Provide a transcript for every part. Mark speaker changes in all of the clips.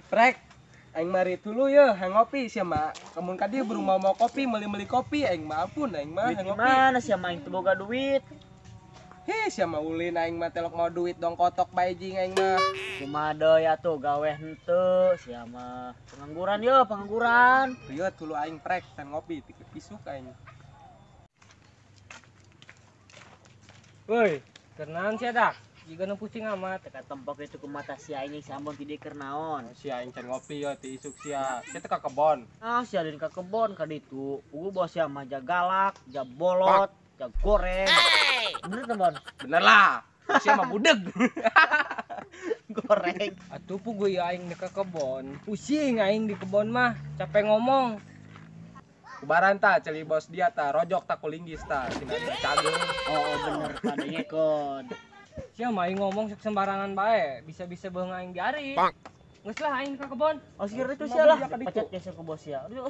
Speaker 1: Prek, aing mari dulu ya, hayang ngopi sia mah. Kemun ka dieu buru mau kopi, meuli-meuli kopi aing mah ampun aing mah hayang ngopi.
Speaker 2: Mana sia mah aing teu boga duit.
Speaker 1: Heh, sia mah ulin aing mah telok mau duit dong kotok bae jing aing mah.
Speaker 2: Kumaha deui atuh gawe henteu sia mah. Pengangguran ye, pengangguran.
Speaker 1: Rieut dulu aing prek tan ngopi ti isuk aing.
Speaker 3: Woi, keur naon sia dak? Jiga nu pusing amat.
Speaker 2: Teka tempok itu ku mata si aing si Ambon ti dieu keur naon.
Speaker 1: Si aing can ngopi yo ti isuk sia. Sia teh ka kebon.
Speaker 2: Ah, sia lain ka kebon ka ditu. Puguh bos sia mah ja galak, ja bolot, ja goreng. Bener teh, Bon?
Speaker 1: Bener lah. Sia mah budeg.
Speaker 2: Goreng.
Speaker 3: Atuh puguh ieu aing di ka kebon. Pusing aing di kebon mah, capek ngomong.
Speaker 1: Kubaran ta celi bos dia ta, rojok ta kulinggis ta, sina cageung.
Speaker 2: Oh, bener kadengekeun.
Speaker 3: Sia mah aing ngomong sok sembarangan bae, bisa-bisa beung aing diarit. Geus lah aing ka kebon.
Speaker 2: Oh, sih itu sia lah. Pecat geus ku bos sia. Aduh,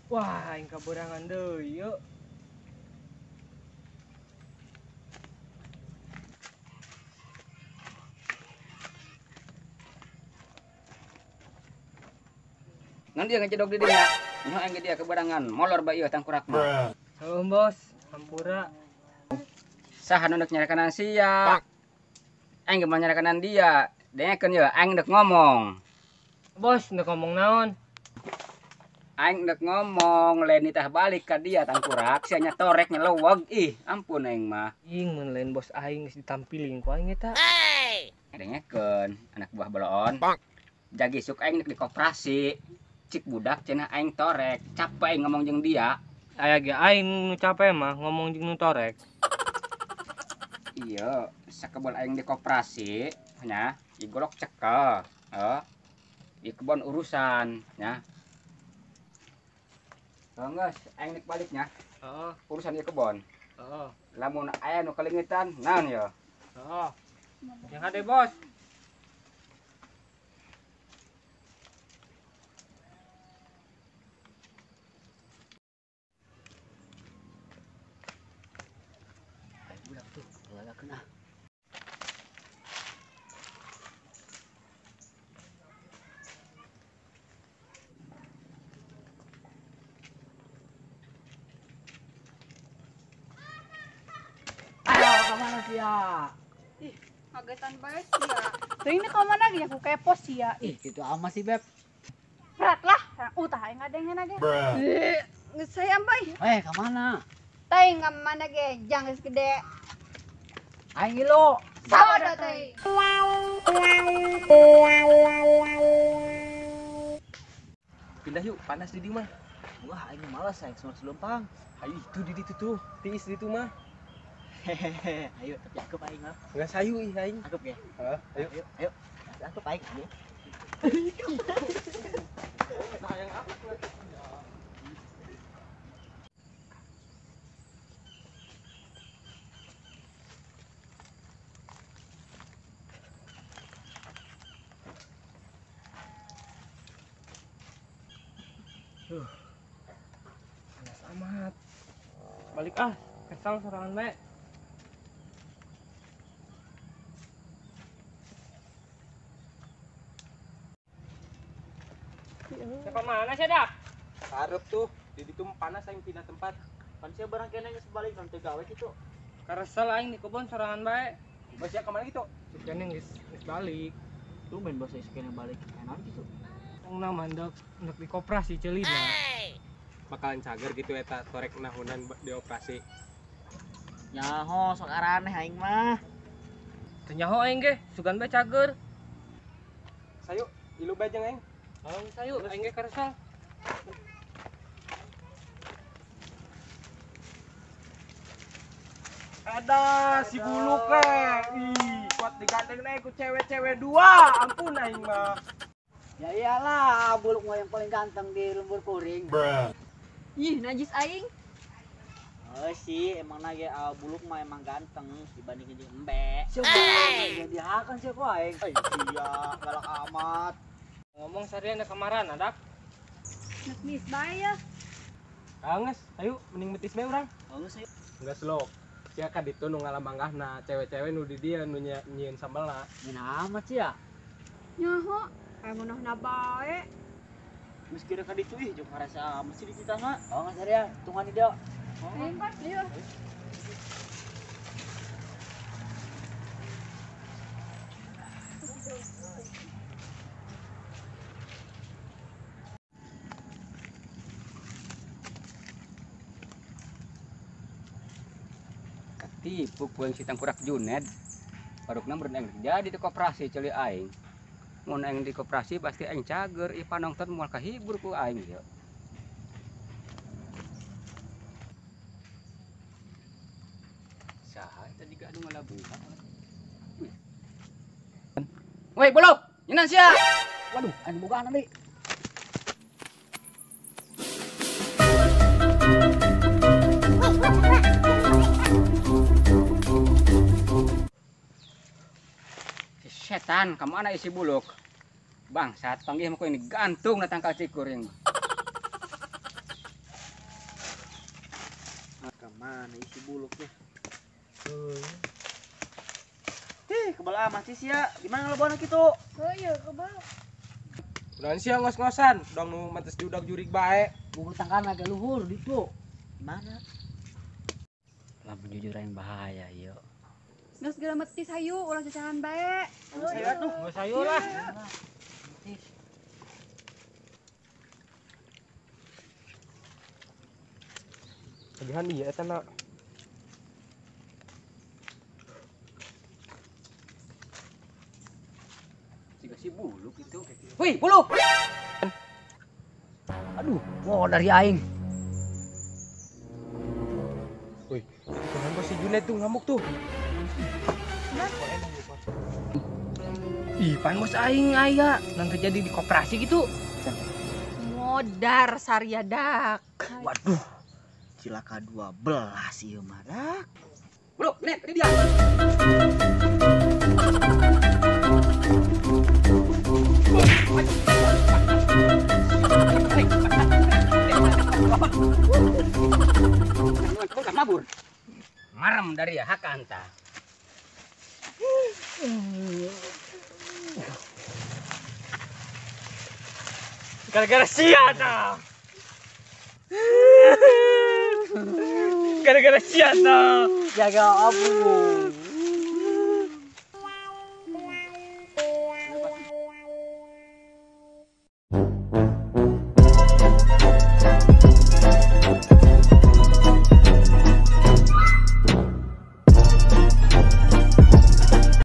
Speaker 3: Wah, aing kaberangan deui yeuh.
Speaker 4: Ngan dia ngecedok di dia. Nyaho aing ge dia keberangan, molor bae ieu tangkurak mah.
Speaker 3: Heuh, Bos. Hampura.
Speaker 4: Saha nu deuk nyarekanan sia? Aing ge mah nyarekanan dia. Dengekeun yeuh, aing deuk ngomong.
Speaker 3: Bos, deuk ngomong naon?
Speaker 4: Aing deuk ngomong, lain nitah balik ka dia tangkurak, sia nya torek nyeleweg ih, ampun aing mah.
Speaker 3: Ing mun lain bos aing geus ditampiling ku aing eta.
Speaker 4: Dengekeun, anak buah boloon. Jagi isuk aing deuk dikoperasi. Cik budak cenah aing torek, capek aing ngomong jeung dia.
Speaker 3: Aya ge aing nu capek mah ngomong jeung nu torek.
Speaker 4: Iya, sakebon aing dikoperasi nya, igolok cekel, heuh. Di kebon urusan nya. Heuh geus, aing nek balik nya.
Speaker 3: Heeh.
Speaker 4: Urusan di kebon.
Speaker 3: Heeh.
Speaker 4: Lamun aya nu kalengitan, naon ye?
Speaker 3: Heeh. Yang hade bos.
Speaker 2: Budak tuh, lalakeun ah. Ayo, ka mana sia?
Speaker 5: Ih, kagetan bae sia. Teuing ka mana ge aku kepo sia.
Speaker 2: Ih, kitu amat sih, Beb.
Speaker 5: Berat lah, utah aing ngadengen ge. Ih, geus sayang bae.
Speaker 2: Eh, ka mana?
Speaker 5: Teuing ka mana ge, jang geus gede.
Speaker 2: Aing ngilu.
Speaker 5: Sabodo teuing.
Speaker 1: Pindah yuk, panas di dieu mah.
Speaker 2: Wah, aing malas aing semua selumpang.
Speaker 1: Ayo itu di ditu tuh, tiis di ditu mah.
Speaker 2: Hehehe, ayo tapi angkup aing mah.
Speaker 1: Enggak sayu ih aing.
Speaker 2: Angkup ge.
Speaker 1: Heeh, ayo.
Speaker 2: Ayo, ayo. Angkup aing.
Speaker 1: Nah, yang aku.
Speaker 3: Panas amat. Balik ah, kesal sorangan bae. Ke mana sih dak?
Speaker 1: Hareup tuh, di ditu panas aing pindah tempat.
Speaker 2: Pan sia barang kene geus balik kan teu gawe kitu.
Speaker 3: Karesel aing di kebon sorangan bae.
Speaker 1: Bos sia ka mana kitu?
Speaker 3: Sukene geus balik.
Speaker 2: Tumben bos sia sukene balik. Naon kitu?
Speaker 3: Tong nama ndek ndek dikoperasi ceulina.
Speaker 1: Bakalan cager gitu eta torek nahunan dioperasi.
Speaker 2: Nyaho sok araneh aing mah.
Speaker 3: Teu nyaho aing ge, sugan bae cager.
Speaker 1: Sayu, ilu bae jeung aing.
Speaker 3: Oh, sayu, aing ge karesel.
Speaker 1: Ada si buluk ih, kuat digandeng naik ku cewek-cewek dua. Ampun aing mah.
Speaker 2: Ya iyalah, buluk mah yang paling ganteng di lembur kuring.
Speaker 5: Ih, najis aing.
Speaker 2: Oh sih, emang nage buluk mah emang ganteng dibandingin jeung embe. Siapa jadi hakan sih ku aing. Iya, galak amat.
Speaker 3: Ngomong sarian kemarin adak.
Speaker 5: Nek mis bae ya.
Speaker 1: Geus, ayo mending metis bae urang.
Speaker 2: Geus ayo.
Speaker 1: Geus lok. Sia ka ditu nu ngalamanggahna cewek-cewek nu di dieu nu nyieun sambelna.
Speaker 2: Nyeun amat sia.
Speaker 5: Nyaho, aya ngeunahna bae.
Speaker 2: Geus kira ka ditu ih jeung ngarasa amat sih di ditu mah. Oh, geus area tungguan di dieu.
Speaker 5: Ayo Pak, dieu.
Speaker 4: Ketipu ku si tangkurak Juned. Barukna meureun aing jadi di koperasi ceuli aing. Mun aing di koperasi pasti aing cager ieu panonton moal kahibur ku aing ieu. Saha eta jiga anu ngalabuhan. Woi, buluk, nyeunah sia.
Speaker 2: Waduh, aing bogaan deui.
Speaker 4: Si setan, kemana isi buluk? Bangsat, panggih mah ku ini gantung na tangkal cikur yang.
Speaker 2: Kemana isi buluknya? Hih, kebal amat sih sia. Gimana ngelabuhan kitu?
Speaker 5: Oh iya, kebal.
Speaker 1: Kunaon sia ngos-ngosan, dong nu mantes judak jurik bae.
Speaker 2: Bubur tangkan agak luhur ditu. Gimana? Lamun jujur aing bahaya ieu.
Speaker 5: Geus geura metis hayu ulah cacahan bae.
Speaker 2: Geus ayo atuh.
Speaker 3: Geus hayu lah.
Speaker 1: Tagihan ieu eta na.
Speaker 4: Siga si buluk itu. Wih, buluk.
Speaker 2: Aduh, mau dari aing.
Speaker 1: Wih, kenapa si Junet tuh ngamuk tuh?
Speaker 3: Ih, pan bos aing aya nang terjadi di koperasi gitu.
Speaker 5: Modar sariadak.
Speaker 2: Waduh. Cilaka 12 ieu mah dak.
Speaker 4: Buluk, Junet, ini dia. Bukan mabur. Marem dari ya hak anta.
Speaker 3: Gara-gara sia ta. Gara-gara sia ta.
Speaker 2: Jaga abu.